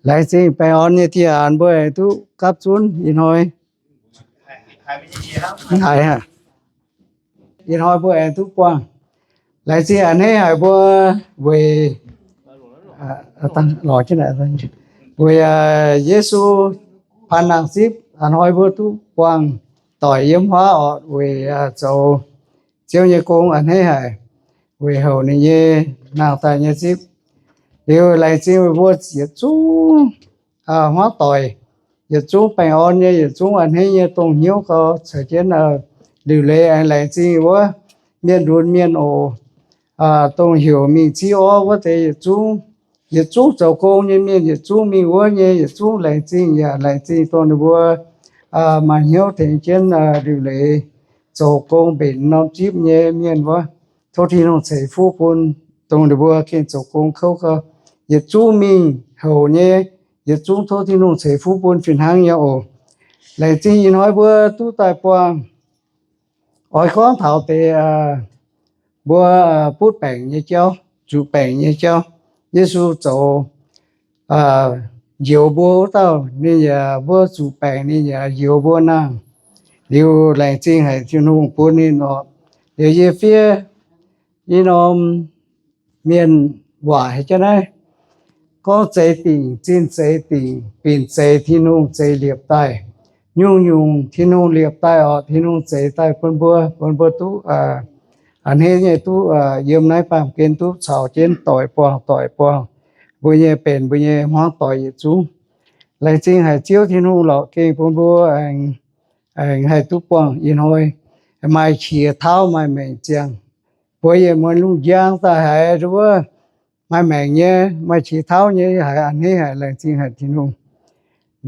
Laengz zingh baengh orn nyei dieh aah, mbuo aengx duqv gapv zunv ih hnoi. Ih hnoi mbuo aengx duqv buangh. Laengz zingh a'hneiv haic mbuo weic, weic Yesu paan nangh zipv a'hnoi mbuo duqv buangh doic yiem huaav orqc weic zoux Ziouv nyei gong a'hneiv haic, weic houc ninh nyei nangh daaih nyei zipv. Liuz laengz zingh mbuo yietc zungv hmuangv doic, yietc zungv baengh orn nyei, yietc zungv a'hneiv nyei dongh hnyouv gau caux jienv liuc leiz aengx laengz zingh wuov mienh lunx mienh oc, dongh heuc mingh ziv orv wuov deix yietc zungv, yietc zungv zoux gong nyei mienh yietc zungv mingh wuov nyei yietc zungv laengz zingh yaac laengz zingh dongh ninh mbuo maaih hnyouv tengx jienv liuc leiz zoux gong mbenc norm zipv nyei mienh wuov. Tov Tin-Hungh ceix fuqv bun dongh ninh mbuo gengh zoux gong kouv gau, yietc zungv mingh houc nyei, yietc zungv tov Tin-Hungh ceix fuqv bun fih hnangv nyei oc. Laengz zingh ih hnoi mbuo duqv daaih buangh. Oix gorngv taux deix mbuo butv baengc nyei jauv, zuqc baengc nyei jauv. Yesu zoux njoux mbuo wuov dauh, ninh yaac mbuo zuqc baengc ninh yaac njoux mbuo nangh. Liuz laengz zingh haic Tin-Hungh bun ninh orqc. Liuz yie fiev i norm mienh waac haic jienv naaiv, gorngv zeix dingc, zinh zeix dingc, binc zeix Tin-Hungh zeix liepc daaih. Nyungc-nyungc Tin-Hungh liepc daaih orqc, Tin-Hungh zeix daaih bun mbuo, bun mbuo duqv a'hneiv nyei duqv yiem naaiv baamh gen duqv caux jienv doic buangh doic buangh mbuo nyei benx mbuo nyei hmuangv doic yietc zungv. Laengz zingh haic Ziouv Tin-Hungh lorqc, gengh bun mbuo aengx haih duqv buangh ih hnoi, maaih qiex tauv maaih maengc ziangh. Mbuo yietc muonz lungh njang daaih haiz wuov maaih maengc nyei, maaih qiex tauv nyei, haiz a'hneiv haic, laengz zingh haic Tin-Hungh.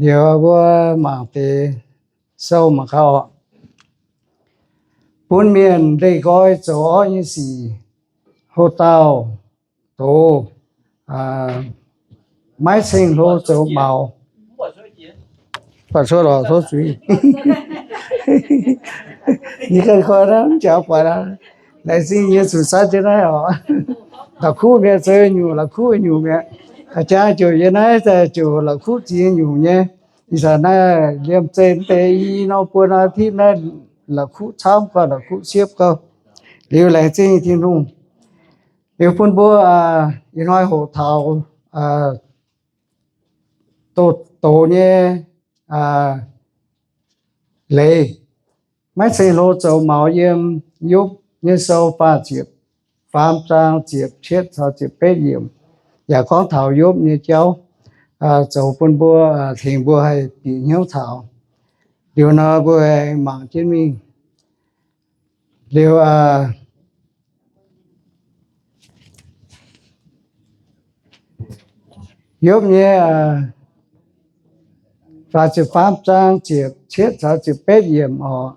Liuz mbuo mangc deix sou mangc gaax orqc. Bun mienh leih nqoi zoux orqv nyei sic, hoc dauh doz maiv ceng-hlo zoux maux. Laengz zingh nyei zuqc satv jienv naaiv oc. La'kuqv mi'aqv, zoux nyungc la'kuqv nyungc mi'aqv. Jang ziouc yie naaiv ziouc la'kuqv ziex nyungc nyei. Ih zanc naaiv liemh zeih deix i norm buo norm อาทิตย์ naaiv la'kuqv camv gau, la'kuqv siepv gau. Liuz laengz zingh Tin-Hungh. Liuz bun mbuo ih hnoi hoqc taux doz nyei leiz, maiv ceng-hlo zoux maux yiem Yopv nyei sou faah ziepc faam zaang ziepc cietv caux ziepc betv yiemc, yaac gorngv taux Yopv nyei jauv, zoux bun mbuo, tengx mbuo haih bieqc hnyouv taux. Liuz nor mbuo mangc jienv mingh. Liuz Yopv nyei faah ziepc faam zaang ziepc cietv caux ziepc betv yiemc oc.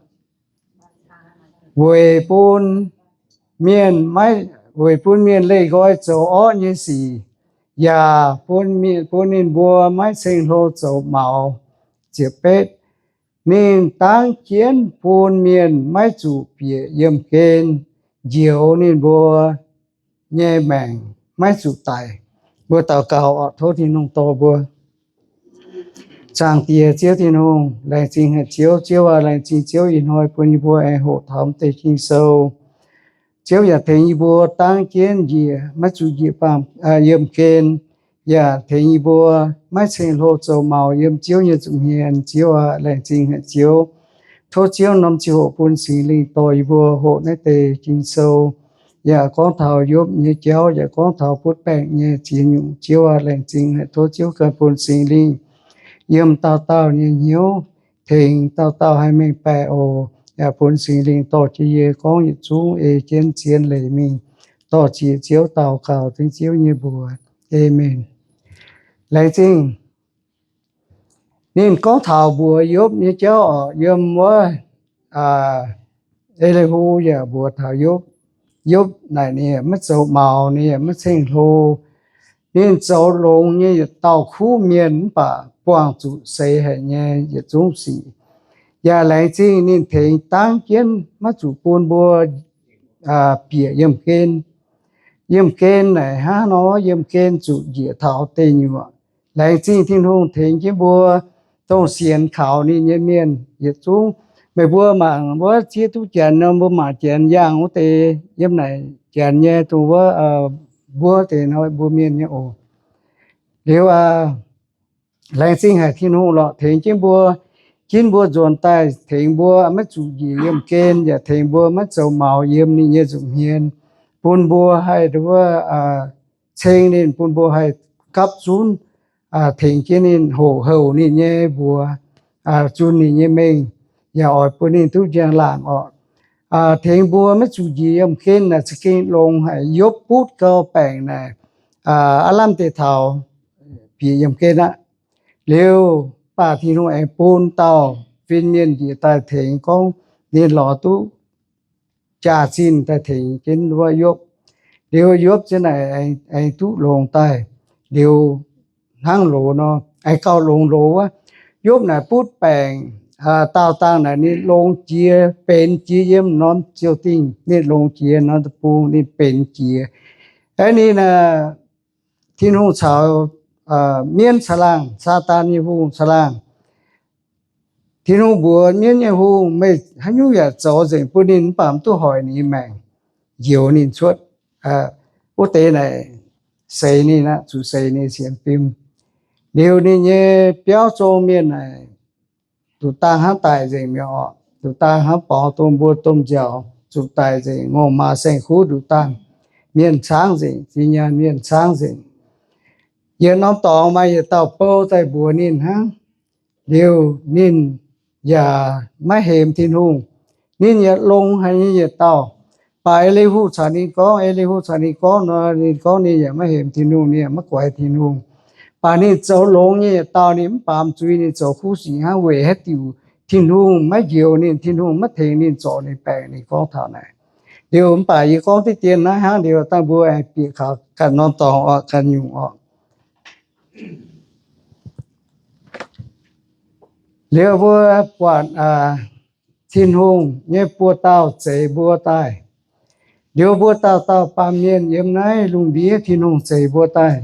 Weic bun mienh maiv, weic bun mienh leih nqoi zoux orqv nyei sic, yaac bun ninh mbuo maiv ceng-hlo zoux maux. Ziepc betv, ninh dangv jienv bun mienh maiv zuqc bieqc yiemh gen njoux ninh mbuo nyei maengc maiv zuqc daic. Mbuo daux gaux oc. Tov Tin-Hungh dorh mbuo. Zaangc Diex Ziouv Tin-Hungh, laengz zingh haic Ziouv. Ziouv aac, laengz zingh Ziouv ih hnoi bun yie mbuo aengx hoqc taux deix Ging-Sou. Ziouv yaac tengx yie mbuo dangv jienv njiec maiv zuqc njiec baamh yiemh gen, yaac tengx yie mbuo maiv ceng-hlo zoux maux yiem Ziouv nyei nza'hmien. Ziouv aac, laengz zingh haic Ziouv. Tov Ziouv norm ziangh hoc bun Singx Lingh dorh yie mbuo hoqc naaiv deix Ging-Sou, yaac gorngv taux Yopv nyei jauv, yaac gorngv taux butv baengc nyei ziex nyungc. Ziouv aac, laengz zingh haic. Tov Ziouv ganh bun Singx Lingh yiem dauh dauh nyei hnyouv, tengx dauh dauh haih mengh baeqc oc. Yaac bun Singx Lingh dorh jienv yie gorngv yietc zungv ei jienv zien leiz mingh. Dorh ziex Ziouv daux gaux dengv Ziouv nyei mbuox. Aamen. Laengz zingh. Ninh gorngv taux mbuox Yopv nyei jauv oc. Yiem wuov, E^li^hu yaac mbuox taux Yopv. Yopv naaic ninh yaac maiv zoux maux, ninh yaac maiv ceng-hlo. Ninh zoux longx nyei yietc dauh kuv mienh mv baac buangh zuqc seix haic nyei yietc zungv sic. Yaac laengz zingh ninh tengx dangv jienv maiv zuqc bun mbuo bieqc yiemh gen. Yiemh gen naaic hnangv nor, yiemh gen zuqc njiec taux deic nyuoqc, Laengz zingh Tin-Hungh tengx jienv mbuo, dongh sienx kaux ninh nyei mienh yietc zungv. Meih mbuo mangc wuov ziex duqv Janx nor, mbuo mangc Janx yangh wuov deix, yiem naaic Janx nyei dongh wuov, mbuo deix nor mbuo mienh nyei oc. Liuz, laengz zingh haic Tin-Hungh lorqc, tengx jienv mbuo, ginv mbuo nzuonx daaih tengx mbuo maiv zuqc njiec yiemh gen, yaac tengx mbuo maiv zoux maux yiem ninh nyei nza'hmien, bun mbuo haih wuov, ceng ninh, bun mbuo haih gapv zunv, tengx jienv ninh, hoqc houc ninh nyei mbuox, zunh ninh nyei mengh, yaac oix bun ninh duqv njang-laangc orqc. Tengx mbuo maiv zuqc njiec yiemh gen naaic za'gengh longx haic. Yopv butv gau baengc naaic, aav lamh deix taux bieqc yiemh gen aqv. Liuz, mv baac Tin-Hungh aengx bun dauh fin-mienh njiec daaih tengx gorngv ninh lorz duqv jaax-zinh daaih tengx jienv wuov Yopv. Liuz Yopv ziouc naaic aengx duqv longx daaih. Liuz hnangv loz nor, aengx gauh longx loz wuov, Yopv naaic butv baengc daauh dangh naaic ninh longx jiex, benx jiex yiem norm ziouc dingh, ninh longx jiex norm deic-bung ninh benx jiex. Aeqv, ninh, Tin-Hungh caux mienv caangh laangh, Saadaan nyei hungh caangh laangh. Tin-Hungh mbuox mienv nyei hungh, meih haaix nyungc yaac zoux nzengc bun ninh, mv baac mv duqv hoic ninh nyei maengc, njoux ninh cuotv. Wuov deix naaic seix ninh aqv, zuqc seix ninh sienx fim. Liuz ninh nyei biauv zong mienh naaic, nduqc dangh hnangv daic nzengc mi'aqv orqc. Nduqc dangh hnangv borngz domh mbuo domh nziaauc zuqc daic nzengc, ngongh maaz saeng-kuv nduqc dangh mienh caangv nzengc, zinh nyaanh mienh caangv nzengc. Yietc norm dorngx maaih yietc dauh bou daaih mbuox ninh hnangv. Liuz ninh yaac maiv hemx Tin-Hungh. Ninh yaac longx haic nyei yietc dauh. Baac E^li^hu caux ninh gorngv, E^li^hu caux ninh gorngv nor, ninh gorngv ninh yaac maiv hemx Tin-Hungh, ninh yaac maiv guaix Tin-Hungh. Baac ninh zoux longx nyei yietc dauh, ninh mv baamz zuiz, ninh zoux kuv sic hnangv, weic haaix diuc Tin-Hungh maiv njoux ninh, Tin-Hungh maiv tengx ninh zorc ninh baengc, ninh gorngv taux naaic. Liuz mv baac yie gorngv diqv dien naaiv hnangv, liuz dangh mbuo aengx bieqc kaux ganh norm dorngx orqc, ganh nyungc orqc. Liuz mbuo buatc Tin-Hungh nyei buoz-dauh zeix mbuo daaih. Liuz mbuo dauh dauh baamh mienh yiem naaiv lungh ndiev Tin-Hungh zeix mbuo daaih,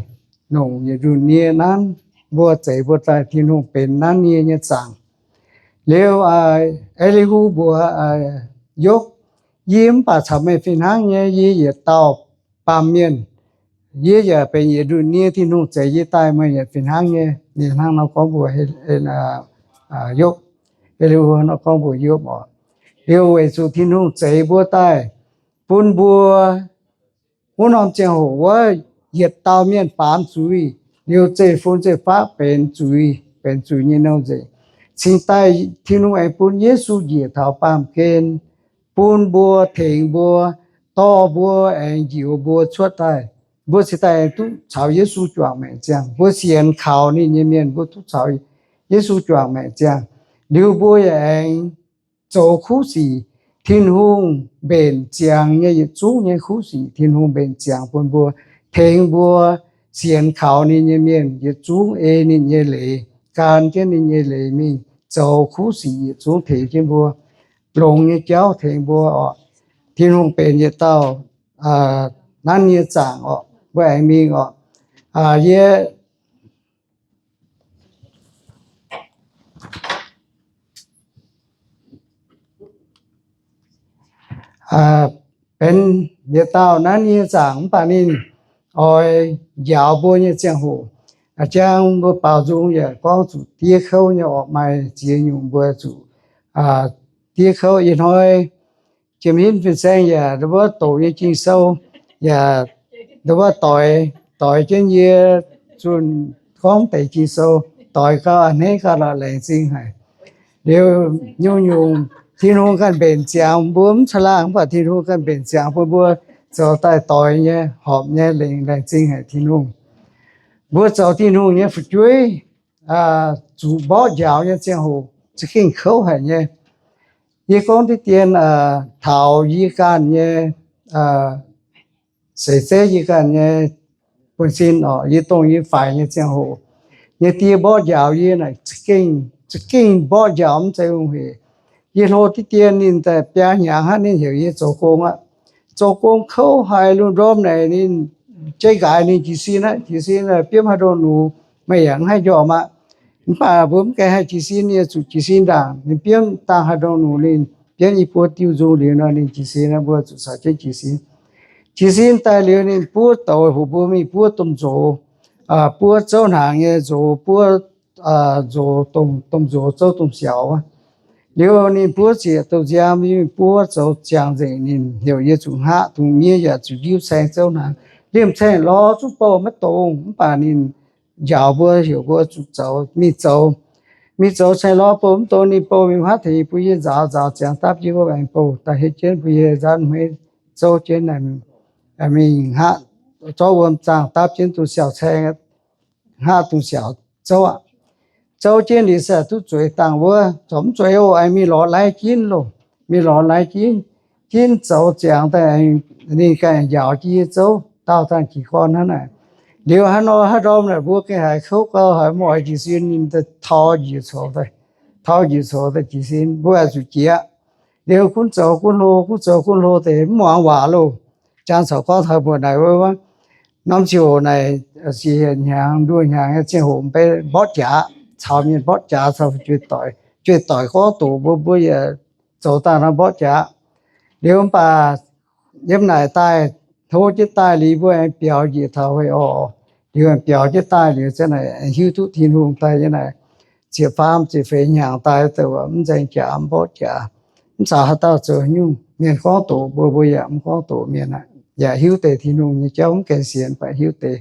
nongc yietc nduqc nie nanv mbuo, zeix mbuo daaih, Tin-Hungh benx nanv nie nyei zaangc. Liuz E^li^hu mbuox Yopv, yie mv baac caux meih fih hnangv nyei, yie yietc dauh baamh mienh. Yie yaac benx yietc nduqc nie, Tin-Hungh zeix yie daaih, meih yaac fih hnangv nyei. Ninh hnangv nor gorngv mbuox Yopv. E^li^hu nor gorngv mbuox Yopv orqc. Liuz weic zuqc Tin-Hungh zeix mbuo daaih, bun mbuo wuov norm ziangh hoc wuov, yietc dauh mienh baamz zuiz, liuz zeiv fun zeiv faqv benx zuiz, benx zuiz nyei nouh nzengc. Cingx daaih Tin-Hungh aengx bun Yesu njiec taux baamh gen, bun mbuo, tengx mbuo, dorh mbuo aengx njoux mbuo cuotv daaih. Mbuo cingx daaih aengx duqv caux Yesu juangc maengc ziangh. Mbuo sienx kaux ninh nyei mienh, mbuo duqv caux Yesu juangc maengc ziangh. Liuz mbuo yaac aengx zoux kuv sic, Tin-Hungh mbenc ziangx nyei, yietc zungv nyei kuv sic Tin-Hungh mbenc ziangx bun mbuo, tengx mbuo sienx kaux ninh nyei mienh yietc zungv ei ninh nyei leiz, gan jienv ninh nyei leiz mingh zoux kuv sic yietc zungv tengx jienv mbuo, longx nyei jauv tengx mbuo orqc. Tin-Hungh benx yietc dauh nanv nie zaangc orqc, mbuo aengx mingh orqc. Yie benx yietc dauh nanv nie zaangc mv baac ninh oix njaaux mbuo nyei ziangh hoc, jang mbuo baaux nzung yaac gorngv zuqc diev kouv nyei orqc, maaih ziex nyungc mbuo zuqc diev kouv. Ih hnoi Jiem Hinv fin-saeng yaac ndon wuov doqc nyei Ging-Sou, yaac ndon wuov doix, doix jienv yie zunh gorngv deix Ging-Sou, doix gau a'hneiv gau lorqc, laengz zingh haic. Liuz nyungc-nyungc Tin-Hungh ganh mbenc ziangx, mbuo mv caangh laangh mv baac Tin-Hungh ganh mbenc ziangx bun mbuo zoux daaih doix nyei, horpc nyei, laengz, laengz zingh haic Tin-Hungh. Mbuo zoux Tin-Hungh nyei fu'jueiv, zuqc mborqv njaaux nyei ziangh hoc za'gengh kouv haic nyei. Yie gorngv diqv dien taux yie ganh nyei seix zeiv, yie ganh nyei buonv-sin orqc, yie dongh yie faix nyei ziangh hoc, yie die mborqv njaaux yie naaic za'gengh, za'gengh mborqv njaaux mv zeiz hungh heic. Yie hlo diqv dien ninh daaih biaa hnyangx hnangv ninh heuc yie zoux gong aqv. Zoux gong kouv haic, lungh ndorm naaic ninh jeiv nqaaix ninh jiez sin aqv, jiez sin biomv haaix ndongh nux, meih yaac mv haih njormh aqv. Mv baac mbuo mv gaengh haih jiez sin, yie zuqc jiez sin ndaangc. Ninh biomv dangh haaix ndongc nungc ninh biomv i buo diuh nzung liuz nor, ninh jiez sin, mbuo zuqc caux jienv jiez sin. Jiez sin daaih liuz ninh buov douz hoc mbuo mingh buov domh nzox, buov zouv hnaangx nyei nzox, buov nzox, domh nzox zouv domh siaaux. Liuz ninh buov zieqc douh nziaam, mingh buov zoux ziangh nzengc, ninh heuc yie zuqc hngaqv dungz miev yaac zuqc njiuv caeng zouv hnaangx. Liemh caeng lorz zuqc bouh maiv dongz, mv baac ninh njaaux mbuo, heuc mbuo zuqc zoux, mingh zoux. Mingh zoux caeng lorz bouh mv dongz, ninh bouh mingh huaav tengx bun yie nzaaux, nzaaux ziangx dapv jienv wuov aengx bouh daaih hietv jienv bun yie nzanv hmeiv zouv jienv, mingh hngaqv zorqv wuom zaangh dapv jienv dongh siaaux caeng, hngaqv dongh siaaux zouv aqv. Zouv jienv liuz se duqv zueiz dangh wuov, zorqv mv zueiz oc, aengx mingh lorz lai-ginv loh, mingh lorz lai-ginv, ginv zoux ziangx daaih, ninh ganh njaaux jienv yie zouv, daauh dangh jiez gorn hnangv naaic. Liuz haaix nor haaix ndorm naaic mbuo gengh haiz kouv gau, haiz mv oix jiez sin, ninh tor njiec coux daaih, tor njiec coux daaih jiez sin, mbuo zuqc jiex. Liuz gunv zoux gunv hlo, gunv zoux gunv hlo deix mv muangx waac loh. Jangx caux gorngv taux mbuo naaic wuov, norm ziangh hoc naaic, siec hieh hnyangx nduoh hnyangx nyei ziangh hoc, mv bei mborqv jaax, caux mienh mborqv jaax, caux fu'jueiv doic, fu'jueiv doic gorngv doqc mbuo, mbuo yaac zoux daaih nor mborqv jaax. Liuz mv baac yiem naaic daaih, hlo jienv daaih liuz mbuo aengx biaux njiec taux hei orqc. Liuz biaux jienv daaih liuz za'naaic hiuv duqv Tin-Hungh daaih nyei naaic, ziepc faam ziepc feix hnyangx daaih douc mv nzaeng jaax mv mborqv jaax, mv caux haaix dauh zoux haaix nyungc. Mienh gorngv doqc mbuo, mbuo yaac mv gorngv doqc mienh aqv, yaac hiuv deix Tin-Hungh nyei jauv, mv gaengh sienx baac hiuv deix.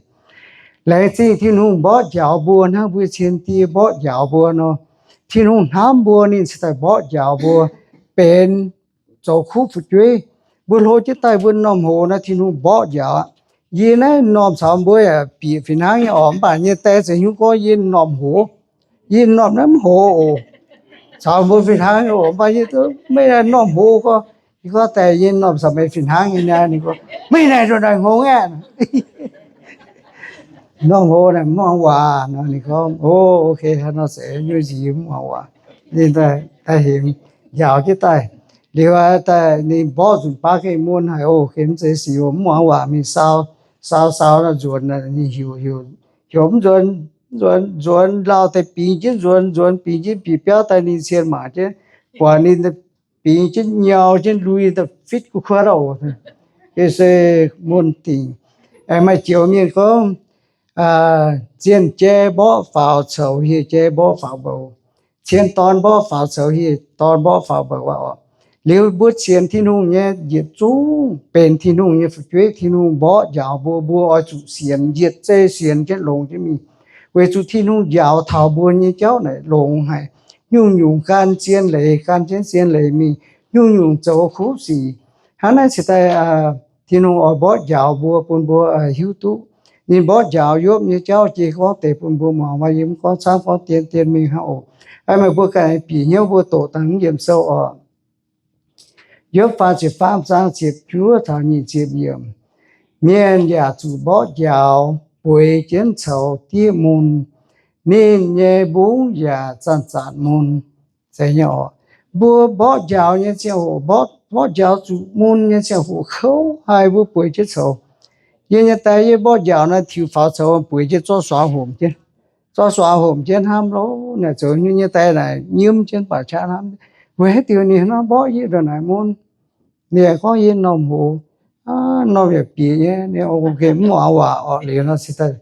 Laengz zingh Tin-Hungh mborqv njaaux mbuo hnangv mbuo cien die mborqv njaaux mbuo nor. Tin-Hungh hnamv mbuo, ninh cingx daaih mborqv njaaux mbuo benx zoux kuv fu'jueiv. Mbuo hlo jienv daaih mbuo norm hoz naaiv Tin-Hungh mborqv njaaux aqv. Yie naaiv m'normh caux mbuo yaac bieqc fih hnangv nyei orqc, mv baac nyei die za'gengh hiuv gorngv yie m'normh hoz, yie m'normh naaiv mv hoz oc. Caux mbuo fih hnangv nyei oc, mv baac yie duqv meih m'normh hoz gorngv, yie gorngv daaih yie m'normh caux meih fih hnangv nyei niaa. Ninh gorngv, meih naaic ndongc naaic hngongx aeqv, m'normh hoz naaic mv muangx waac nor. Ninh gorngv, o, ok, hnangv nor se nyuoz nziex mv muangx waac. Ninh daaih hemx njaaux jienv daaih. Liuz daaih ninh mborqv nzunc baav gengh mun haic oc, gengh mv zeiz sic oc, mv muangx waac mingh saau, saau, saau nor nzuonx, ninh heuc, heuc mv nzuonx, nzuonx, nzuonx lauh deix bingx jienv nzuonx, nzuonx bingx jienv bieqc biauv daaih ninh cien mangc jienv, buatc ninh bingx jienv nyau jienv lui daaih fitv gu'kuotv oc. Gengh se mun dingc. Aengx maaih joux mienh gorngv, zienh jai mborqv faaux coux, hieh jai mborqv faaux mboux. Cien dorn mborqv faaux coux, hieh dorn mborqv faaux mboux aqv oc. Liuz mbuo sienx Tin-Hungh nyei yietc zungv benx Tin-Hungh nyei fu'jueiv. Tin-Hungh mborqv njaaux mbuo, mbuo oix zuqc sienx, yietc zei sienx jienv longx jienv mingh, weic zuqc Tin-Hungh njaaux taux mbuo nyei jauv naaic longx haic. Nyungc-nyungc gan zien leiz, gan jienv zien leiz mingh, nyungc-nyungc zoux kuv sic. Hnangv naaiv cingx daaih Tin-Hungh oix mborqv njaaux mbuo, bun mbuo hiuv duqv. Ninh mborqv njaaux Yopv nyei jauv jiex gorngv deix bun mbuo muangx, maaih yiem gorngv camv gorngv dien, dien mingh hnangv oc. Aa, meih mbuo ganh bieqc hnyouv mbuo doqc dangh yiem sou oc. Yopv faah ziepc faam zaang ziepc juov taux nyic ziepc yiemc. Mienh yaac zuqc mborqv njaaux bueix jienv coux diev mun. Ninh nyei mbungv yaac zanc-zanc mun. Zeiz nyei oc. Mbuo mborqv njaaux nyei ziangh hoc, mborqv njaaux zuqc mun nyei ziangh hoc kouv haic, mbuo bueix jienv coux. Yie nyei die yie mborqv njaaux naaiv tiux faaux coux bueix jienv zorqv suangx homc jienv, zorqv suangx homc jienv hnamv loh, naaic zoux nyei die naaic nyimv jienv baac qaqv hnamv, weic haaix diuc ninh hnamv mborqv yie ndongc naaic mun. Ninh yaac gorngv yie m'normh hoz, m'normh yaac bieqc nyei, ninh mv muangx waac orqc. Liuz nor se daaih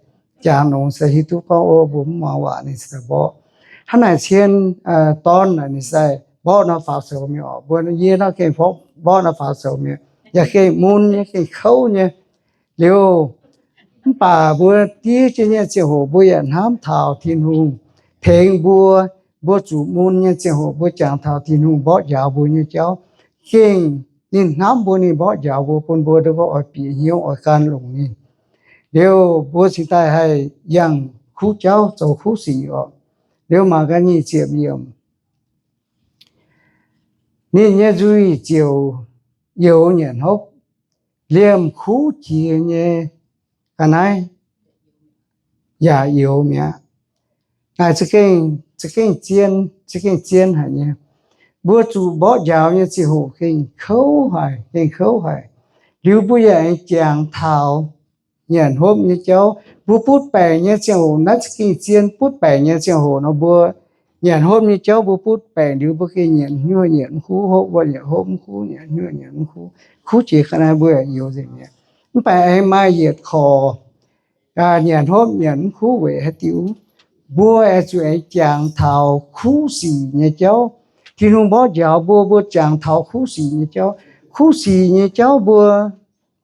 jangx longx se hiuv duqv gorngv o mbuo mv muangx waac ninh se daaih mborqv. Hnangv naaic cien dorn naaic ninh se daaih mborqv nor faaux coux mi'aqv oc. Mbuo yie nor gengh mborqv nor faaux coux mi'aqv, yaac gengh mun nyei, gengh kouv nyei. Liuz mv baac mbuo diev jienv nyei ziangh hoc mbuo yaac hnamv taux Tin-Hungh tengx mbuo. Mbuo zuqc mun nyei ziangh hoc mbuo jangx taux Tin-Hungh mborqv njaaux mbuo nyei jauv. Gengh ninh hnamv mbuo, ninh mborqv njaaux mbuo, bun mbuo ndongc mbuo oix bieqc hnyouv oix gan longc ninh. Liuz mbuo cingx daaih haih yangh kuv jauv zoux kuv sic oc. Liuz mangc gaax nyic ziepc yiemc. Ninh nyei nzuih ziouc youx nyanc hopv, liemh kuv jiex nyei ga'naaiv yaac youx mi'aqv. Naaic za'gengh, za'gengh zien, za'gengh zien haic nyei. Mbuo zuqc mborqv njaaux nyei ziangh hoc gengh kouv haic, gengh kouv haic. Liuz mbuo yaac aengx jangx taux nyanc hopv nyei jauv. Mbuo butv baengc nyei ziangh hoc, naaiv za'gengh zien butv baengc nyei ziangh hoc nor, mbuo nyanc hopv nyei jauv mbuo butv baengc liuz, mbuo gengh nyanc hnyouv nyanc mv huv, hopv wuov nyanc hopv mv huv, nyanc hnyouv nyanc mv huv, kuv jiex ga'naaiv mbuo youz nzengc mi'aqv. Mv baac aengx maaih yietc korc nyanc hopv nyanc mv huv weic haaix diuc? Mbuo aengx zuqc aengx jangx taux kuv sic nyei jauv. Tin-Hungh mborqv njaaux mbuo, mbuo jangx taux kuv sic nyei jauv. Kuv sic nyei jauv mbuo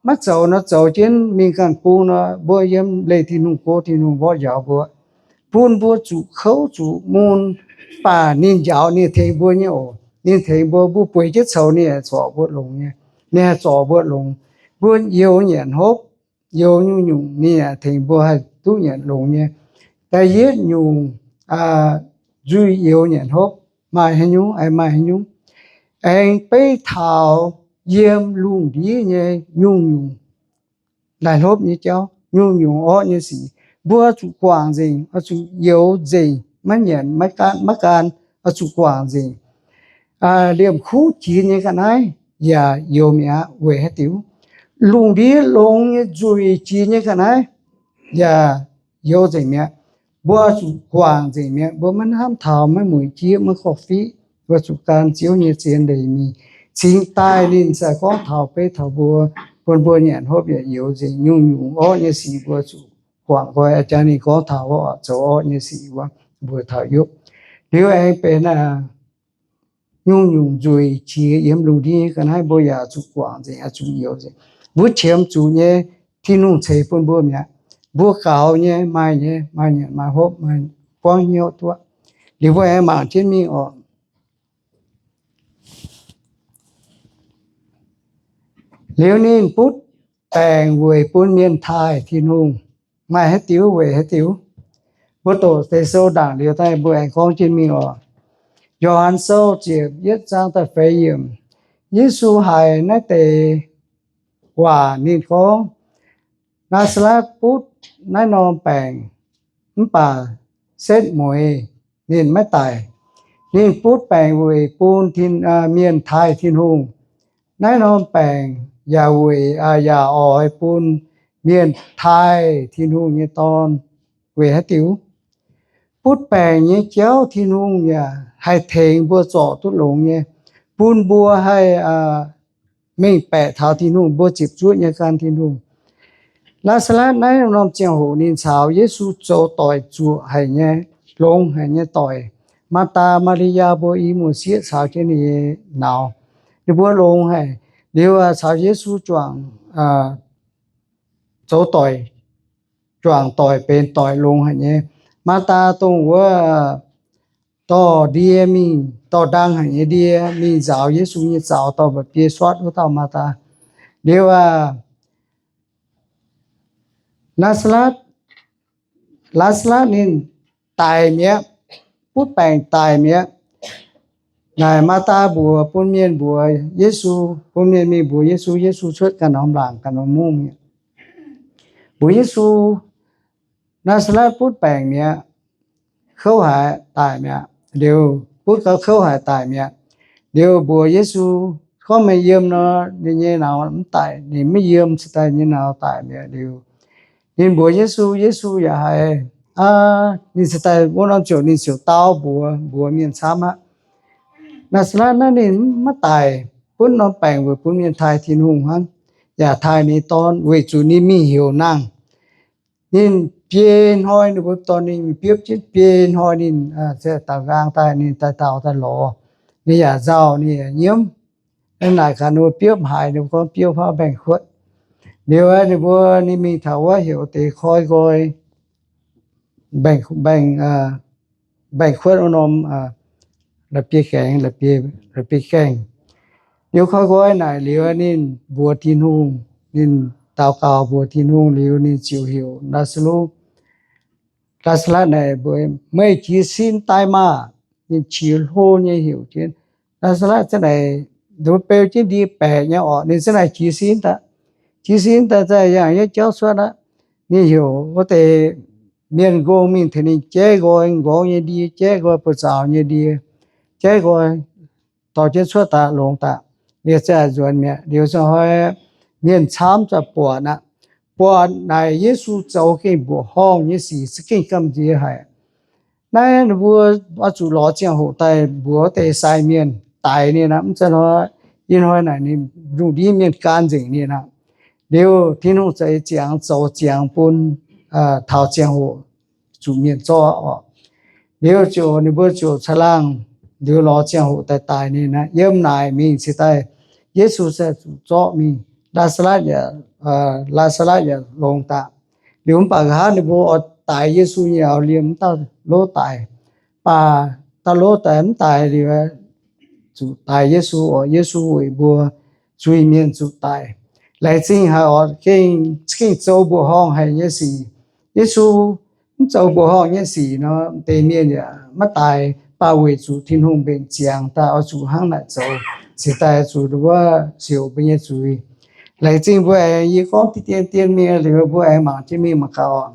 maiv zoux nor, zoux jienv mingh ganh bung nor, mbuo yiem leih Tin-Hungh go, Tin-Hungh mborqv njaaux mbuo, bun mbuo zuqc kouv zuqc mun. Mv baac ninh njaaux, ninh tengx mbuo nyei oc. Ninh tengx mbuo, mbuo bueix jienv coux ninh haih zorc mbuo longx nyei. Ninh haih zorc mbuo longx. Mbuo youz nyanc hopv, youz nyungc-nyungc ninh yaac tengx mbuo haih duqv nyanc longx nyei. Da'yietv nyungc, nzuih youz nyanc hopv maaih haaix nyungc? Aengx maaih haaix nyungc? Aengx beiv taux yiem lungh ndiev nyei nyungc-nyungc laih-hlopv nyei jauv, nyungc-nyungc orqv nyei sic, mbuo zuqc guangc nzengc, oix zuqc youz nzengc, maiv nyanc maiv gaanv, maiv gaanv, oix zuqc guangc nzengc. Liemh kuv jiex nyei ga'naaiv yaac youz mi'aqv. Weic haaix diuc? Lungh ndiev longx nyei nzueic jiex nyei ga'naaiv yaac youz nzengc mi'aqv. Mbuo zuqc guangc nzengc mi'aqv. Mbuo maiv hnamv taux, maiv mueic jieqv, maiv korv-fiqv. Mbuo zuqc gan Ziouv nyei zien leiz mingh cingx daaih ninh sai gorngv taux beiv taux mbuo, bun mbuo nyanc hopv yaac youz nzengc, nyungc-nyungc orqv nyei sic mbuo zuqc guangc nqoi. A'jang ninh gorngv taux wuov zoux orqv nyei sic wuov, mbuo taux yopv. Liuz aengx benx nyungc-nyungc nzueic jiex yiem lungh ndiev ga'naaiv mbuo yaac zuqc guangc nzengc, zuqc youz nzengc. Mbuo qiemx zuqc nyei, Tin-Hungh ceix bun mbuo mi'aqv. Mbuo gaux nyei, maaih nyei, maaih nyanc maaih hopv, maaih buangv hnyouv duqv. Liuz mbuo aengx mangc jienv mingh oc. Liuz ninh butv baengc weic bun mienh taaih Tin-Hungh. Maaih haaix diuc weic haaix diuc? Mbuo doqc deix sou ndaangc liuz daaih mbuo aengx gorngv jienv mingh oc. Yo^han Sou ziepc yietv zaang da'feix yiemc. Yesu haiz naaiv deix waac ninh gorngv, Naa^saa^letv butv naaiv norm baengc mv baac setv mueiz ninh maiv daic. Ninh butv baengc weic bun mienh taaih Tin-Hungh. Naaiv norm baengc yaac weic, yaac oix bun mienh taaih Tin-Hungh nyei Dorn. Weic haaix diuc? Butv baengc nyei jauv Tin-Hungh yaac haih tengx mbuo zorc duqv longx nyei, bun mbuo haih mengh baeqc taux Tin-Hungh, mbuo ziepc zuoqv nyei gan Tin-Hungh. Naa^saa^letv naaiv norm ziangh hoc ninh caux Yesu zoux doic zuoqc haic nyei, longx haic nyei doic. Maa^taa, Maa^li^yaa mbuo i muoz-sieqv caux jienv ninh nyei nauz, ninh mbuo longx haic. Liuz caux Yesu juangc zoux doic, juangc doic benx doic longx haic nyei. Maa^taa dongh wuov dorh ndie mingh, dorh ndang haic nyei ndie mingh nzaaux Yesu nyei zaux, dorh mba'biei suotv wuov dauh Maa^taa. Liuz aac, Naa^saa^letv, Laa^saa^letv ninh daic mi'aqv, butv baengc daic mi'aqv. Naaic Maa^taa mbuox bun mienh mbuox Yesu, bun mienh mingh mbuox Yesu, Yesu cuotv ganh norm laangc ganh norm mungv mi'aqv. Mbuox Yesu, Naa^saa^letv butv baengc mi'aqv, kouv haic daic mi'aqv. Liuz butv gau kouv haic daic mi'aqv. Liuz mbuox Yesu, gorngv meih yiem nor, ninh nyei nauz mv daic. Ninh maiv yiem, cingx daaih nyei nauz daic mi'aqv. Liuz ninh mbuox Yesu, Yesu yaac haiz, aa, ninh cingx daaih wuov norm ziouc ninh ziouc dau mbuox, mbuox mienh camv aqv, Naa^saa^letv naaiv ninh maiv daic, butv norm baengc weic bun mienh taaih Tin-Hungh hnangv, yaac taaih ninh nyei Dorn weic zuqc ninh mingh heuc nangh. Ninh biei hnoi ninh mbuo dorh ninh mingh biopv jienv, biei hnoi ninh se daaux nqaang daaih, ninh daaih daaux daaih lorz, ninh yaac nzauh, ninh yaac nyiemv. Naaiv naaic gaax ninh mbuo biopv haaix, ninh mbuo gorngv biopv faaux mbaengx-kuotv. Liuz ninh mbuo, ninh mingh taux wuov heuc deix koi nqoi, mbaengx, mbaengx, mbaengx-kuotv wuov norm la'bieiv-gaengh, la'bieiv-gaengh. Liuz koi nqoi naaic liuz ninh mbuox Tin-Hungh, ninh daux gaux mbuox Tin-Hungh liuz ninh ziouc heuc Laa^saa^lu, Laa^saa^letv naaic mbuox, meih jiez sin daaih maah! Ninh qiex hlo nyei heuc jienv, Laa^saa^letv zanc naaic, ninh beu jienv ndie baeqc nyei orqc, ninh zanc naaic jiez sin daaih. Jiez sin daaih, daaih yangh nyei jauv cuotv aqv. Ninh heuc wuov deix mienh nqongh mingh tengx ninh jaiv nqoi, nqorngv nyei ndie, jaiv nqoi, buoz-zaux nyei ndie, jaiv nqoi, dorh jienv cuotv daaih longx daaih. Liuz zanc nzuonx mi'aqv. Liuz zanc hnoi mienh camv zanc buatc aqv. buatc naaic Yesu zoux gengh mbuoqc horngh nyei sic za'gengh gamh nziex haic. Naaiv ninh mbuo oix zuqc lorz ziangh hoc daaih mbuox wuov deix sai mienh daix ninh aqv. Mv zeiz hnoi, ih hnoi naaic ninh lungh ndiev mienh gan nzengc ninh aqv. Liuz Tin-Hungh zeix ziangx zoux ziangx bun taux ziangh hoc zuqc mienh zorqv oc. Liuz ziouc ninh mbuo ziouc caangh laangh liuz lorz ziangh hoc daaih daix ninh aqv. Yiem naaic mingh cingx daaih Yesu se zuqc zorqv mingh, Laa^saa^latv yaac, Laa^saa^latv yaac longx daaih. Liuz mv baac nqa'haav ninh mbuo oix daix Yesu nyei liemh mv dauh lov daix, baac dauh lov daix mv daix liuz, zuqc daix Yesu oc. Yesu weic mbuo zuiz-mienh zuqc daix. Laengz zingh haic oc. Gengh, gengh zoux mbuoqc horngh haic nyei sic. Yesu mv zoux mbuoqc horngh nyei sic nor, deix mienh yaac maiv daix, baac weic zuqc Tin-Hungh mbenc ziangx daaih oix zuqc hnangv naaic zoux, cingx daaih zuqc wuov siouc mbuo nyei zuiz. Laengz zingh mbuo aengx, yie gorngv dien dien mingh liuz mbuo aengx mangc jienv mingh mangc gaax oc.